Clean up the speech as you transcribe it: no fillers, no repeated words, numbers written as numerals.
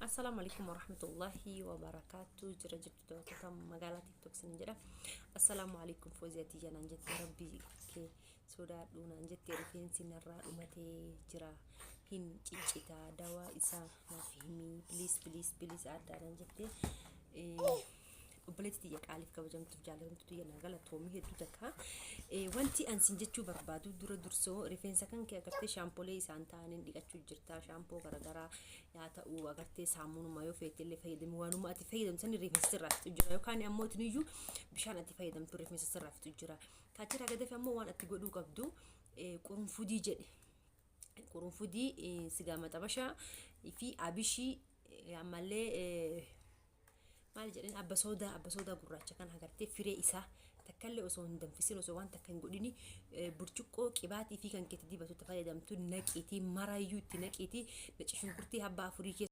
Assalaamu alaikum warahmatullahi wabarakaatu. Jira jirtu daawwattoota magaalaa TikTok sin jedha. Assalaamu alaikum Fooziyaa tiyya naan jette, rabbii kee sodaadhu naan jette, rifeensi narraa dhumatee jira, hin ciccitaa, dawaa isaa naaf himii please, please, please addaa naan jette. Obboleetti tiyya qaaliif kabajamtuuf jaalatamtu tiyya, naa galatoomii hedduu takka. Wanti an sin jechuu barbaadu, dura dursoo rifeensa kan kee agartee shaampolee isaan ta'aniin dhiqachuu jirta. Shaampoo garaagaraa yaa ta'u, agartee saamunuma yoo feete illee fayyadami. Waanuma ati fayyadamtu sani rifeensa sirraa fixu jira, yookaan ammoo itiniyyuu bishaan ati fayyadamtu rifeensa sirraa fixu jira. Kaachirraa gadafi ammoo waan ati godhuu qabdu, qurunfudii jedhe, qurunfudii, sigaa maxabashaa fi abishii, ammallee maal jedhan, abba soodaa gurraacha kan agartee firee isaa takkallee osoo hin danfisin, osoo waan takka hin godhini, burcuqqoo qibaatii fi kan keetti dibatu itti fayyadamtu naqiitii, marayyuu itti naqiitii, naci shunkurtii habbaa afurii keessa.